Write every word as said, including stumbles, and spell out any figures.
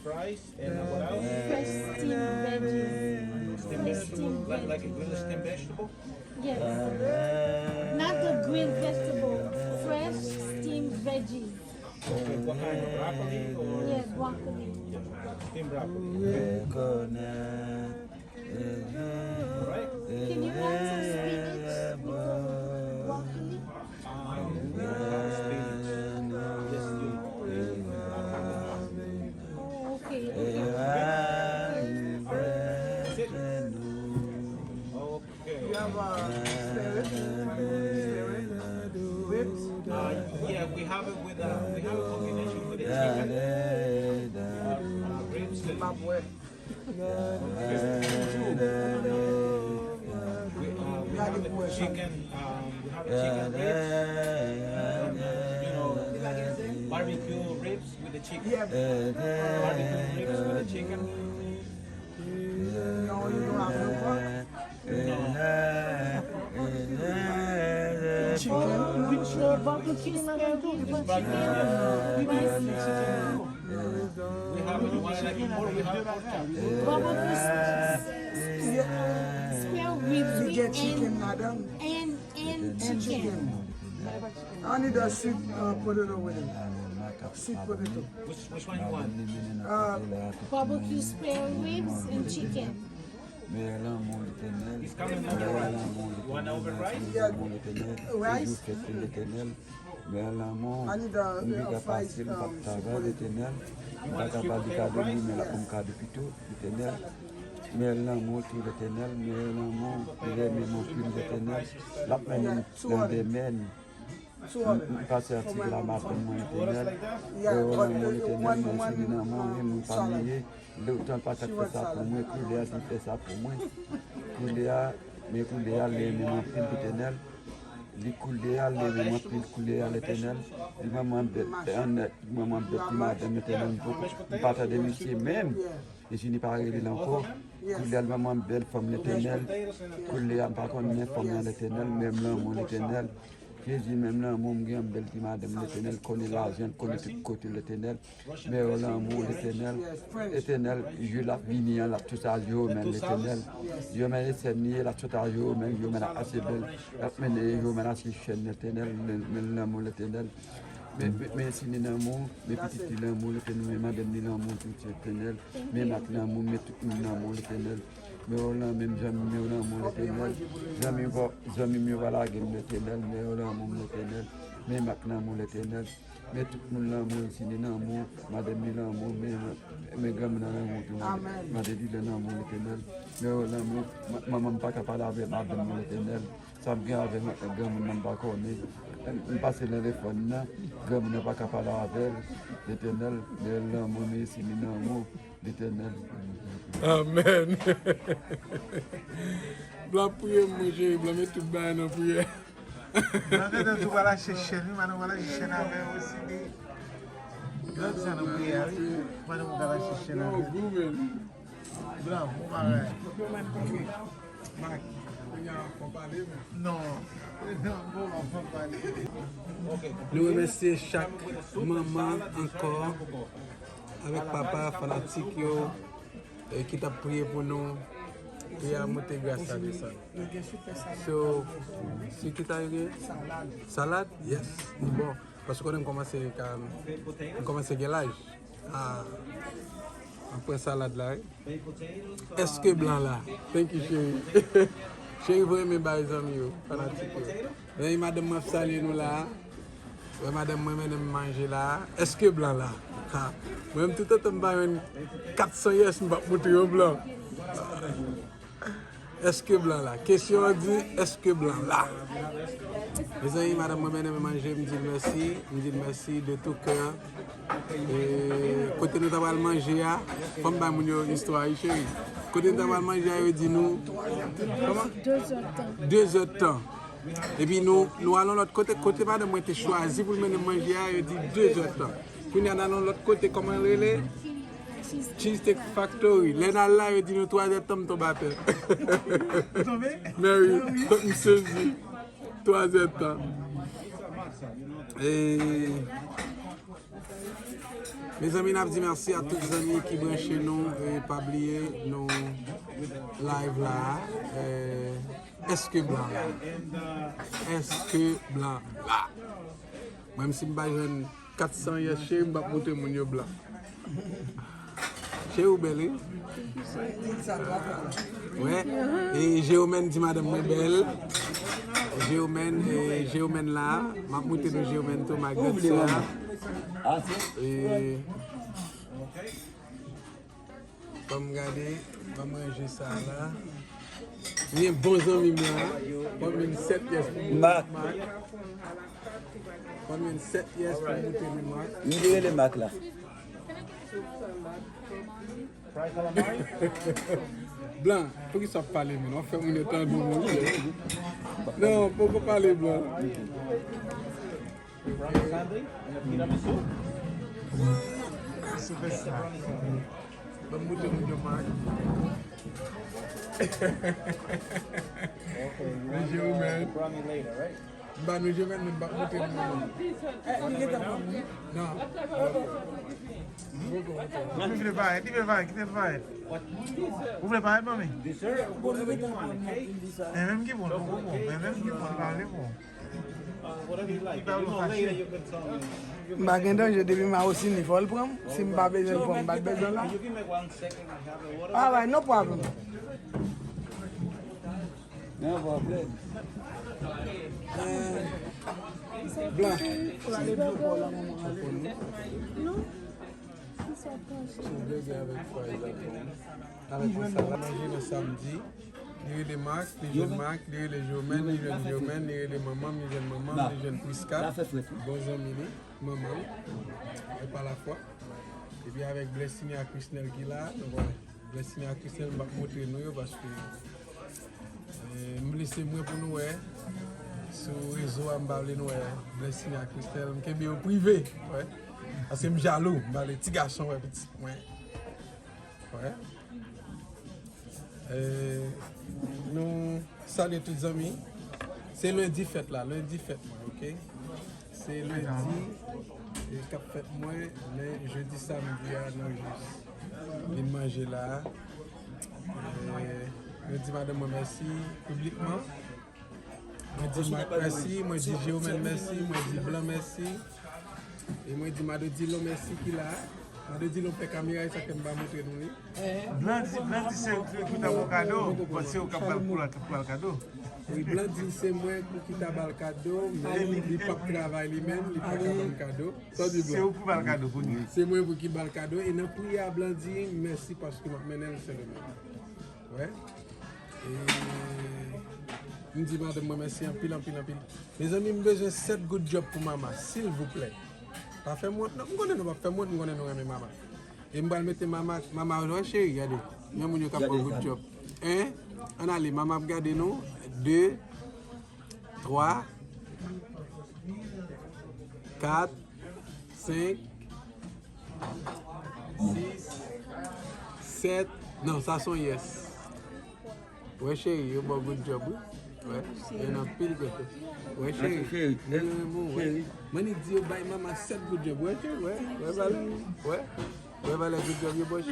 Fries and uh, what else? Fresh steamed veggies. Fresh steamed Like, like a veggies. Grilled steamed vegetable? Yes. Not the grilled vegetable. Fresh steamed veggies. Okay, what kind of broccoli or Yeah, broccoli. Steamed broccoli? Right? Can you add some spinach with the broccoli? Um, we don't have spinach. Yes, you. Oh, okay. That's it. Okay. You have uh, spare rib? Spare rib? Ribs? Uh, yeah, we have it with uh, we have a combination with the chicken. Uh, uh, ribs and Zimbabwe. we uh, we have a chicken. Um, we have a chicken ribs. Uh, you know, barbecue ribs with the chicken. Yeah. Barbecue ribs with the chicken. No, you don't have no pork. No. Chicken. With the barbecue spare ribs and chicken. We have, you want it like more? We have pork chop. Barbecue s- s- spare ribs You get with chicken, and, madam. and, and And chicken. I need a sweet uh, potato with it. Sweet potato. Which which one you want? Uh, Barbecue spare ribs and chicken. Mèyè lanmou Letènèl. It's coming number one. You want over rice? Yeah. Lanmou Letènèl. Rice? Sejou fèt Letènèl. Mèyè lanmou. I need a, M a piga fried fasil, m p ap um, sweet travay potato. Letènèl. M pa kapab li ka domine la pou m ka di pito Letènèl. Mèyè lanmou tou Letènèl. Mèyè lanmou. Li renmen m anpil Letènèl. L ap mennen m nan demen. M pase a ti la maten mwen Letènèl. Mèyè lanmou Letènèl. Mwen sere nan mwen, men mwen pa bliye. Lè w tan pa t ap fè sa pou mwen, koulye a li fè sa pou mwen. Koulye a, men koulye a li renmen m anpil Letènèl. Li koulye a li renmen m anpil, koulye a Letènèl. Li manman bèl, annèt, li manman bèl ti madanm Letènèl. M poko, m pa tande misye menm. E si li pa rele l ankò. Koulye a li manman bèl fanm Letènèl. Koulye a m pa konn men fanm nan Letènèl, menm lanmou Letènèl. Jezi, menm lanmou m gen yon bèl ti madanm Letènèl, konnen lajan l, konnen tout kote Letènèl. Mèyè lanmou Letènèl. Letènèl, jou l ap vini an, l ap tout sa yo men Letènèl. Yo men Letènèl, l ap tout sa yo men, yo men ap pase bèl, l ap mennen yo men ase chèn Letènèl, men lanmou Letènèl. Men, men, men si ni lanmou, men pitit li lanmou Letènèl, men madanm li lanmou tout Letènèl, men mak lanmou, men tout moun lanmou Letènèl. Men yo lan, men zanmi yo lanmou Letènèl. Zanmi yo, zanmi yo pa lage m Letènèl, men yo lanmou Letènèl. Men mak lanmou Letènèl. Men tout moun lanmou, isi ni lanmou, madanm li lanmou, men, men granmoun nan lanmou tou. Madanm li lan lanmou Letènèl. Men yo lanmou, ma- manman m pa ka pale avè madanm mwen Letènèl. Sa m gen avè granmoun nan m pa konnen. M pase nan telefòn nan, granmoun nan pa ka pale avè l Letènèl. Men lanmou, men isi ni lanmou Letènèl. Amèn. Blan priye m, mwen cheri, blan met tout bagay nan priyè. Nan gade tou pral achte chèn wi, madan pral achte chèn avè yo osi li. Gade sa nan priyè a wi. Madan pral achte chèn avè yo. Blan, bon bagay. Mak. Non. Non, bon, bon, bon, pale. Nou remèsye chak manman ankò avèk papa fanatik yo e ki t ap priye pou nou. Priye a monte, gras a desann. So, se ki ta yo gen? Salad? Yes. Bon, paske konnen m kòmanse ka, m kòmanse gen laj. Ah, m ap pran salad la wi. Èske blan la? Thank you, cheri. Cheri voye men bay zanmi yo, fanatik yo. Zanmi madanm mwen ap salye nou la. Wè madanm mwen mennen m manje la. Èske blan la? Ha. Mwen menm toutotan m pa jwenn kat san yes m p ap montre yo blan. Èske blan la? Kesyon an di, èske blan la? Mezanmi, madanm mwen mennen m manje, m di l mèsi, m di l mèsi de tout cœur. E, kote nou ta pral manje a, fò m bay moun yo istwa wi cheri. Kote nou ta pral manje a, yo di nou, kòman? De zè tan. De zè tan. Epi nou, nou al yon lòt kote, kote madanm mwen te chwazi pou l mennen m manje a, yo di de zè tan. Kounye a n al yon lòt kote, kòman l rele? Cheesecake Factory. Lè n al la, yo di nou twa zè tan, m tonbe atè. Mary, m sezi. Twa zè tan. E, mezanmi, n ap di mèsi a tout zanmi ki branche nou. E pa bliye, nou live la. E, èske blan la? Èske blan la? Mwen, menm si m pa jwenn kat san yès, cheri, m p ap montre moun yo blan. Cheri, ou bèl, wi. Wè. E Jeomène di madanm mwen bèl. Jeomène, e Jeomène la. M ap montre nou Jeomène tou, Margaret sè a. E, ban m gade, ban m ranje sa la. M gen bon zanmi m la. Ban m yon sèt yès pou Marc. Ban m yon sèt yès pou montre nou Marc. M te rele Marc la. Blan, poukisa w ap pale, menm? W ap fè moun yo tande w, menm. Non, poko pale, Blan. Ban m montre moun yo Marc. Men Jeomène. M ba nou Jeomène, men m pa montre nou. Non. Li vle parèt, li vle parèt, kite l parèt. Ou vle parèt, manmi? Men menm ki bon, bon, bon, men menm ki bon, li pa vle bon. M pa gen danje, depi m a osi ni fò l pran m. Si m pa bezwen l pran m, m pa t bezwen l la. Alright, no problem. No problem. Blan. Avèk yon salad manje nan samdi. Li rele Marc, li jwenn Marc, li rele Jeomène, li jwenn Jeomène, li rele manman m, li jwenn manman m, li jwenn Prisca. Bon zanmi li, manman l, e pa lafwa. Epi avèk Blessing ak Chrisnel ki la, donk, wè, Blessing ak Chrisnel, m p ap montre nou yo paske, e, m vle se mwen pou nou wè. Sou rezo a, m pa vle nou wè Blessing ak Chrisnel, m kenbe yo prive, wè. Paske m jalou, m pa vle ti gason wè pitit mwen. Wè. E, nou salye tout zanmi. Se lendi fèt la, lendi fèt mwen, oke? Se lendi, e, k ap fèt mwen, men jedi, samdi a, nou jis vin manje la. E, nou di madanm mwen mèsi piblikman. Mwen di Marc mèsi, mwen di Jeomène mèsi, mwen di Blan mèsi. E mwen di Madodilon mèsi ki la. Madodilon fè kamera, e sa fè m pa montre nou li. Blan di, Blan di se ou ki ta ba l kado, bon, se ou k ap ba l pou l, pou l kado. Wi, Blan di se mwen pou ki ta ba l kado, men li p ap travay li menm, li pa ka ban m kado. Sa w di, Blan? Se ou pou ba l kado kounye a. Se mwen pou ki ba l kado, e nan pri a, Blan di mèsi paske m ap mennen l Sendomeng. Wè. E m di madanm mwen mèsi anpil, anpil, anpil. Mezanmi, m bezwen sèt goud djòb pou Mama, silvouplè. Pa fè m wont, non. M konnen nou p ap fè m wont, m konnen nou renmen Mama. E m pral mete Mama, Mama, wè cheri, gade. Men moun yo k ap pran goud djòb. En, ann ale, Mama ap gade nou. De, twa, kat, senk, sis, sèt. Non, sa se yon yès. Wè cheri, yo ba w goud djòb, wi. Wè, yo nan pil kote. Wè cheri, moun yo renmen w, wè. Mannik di yo bay Mama sèt goud djòb. Wè cheri, wè, wè valè, wè. Wè valè goud djòb yo ba w.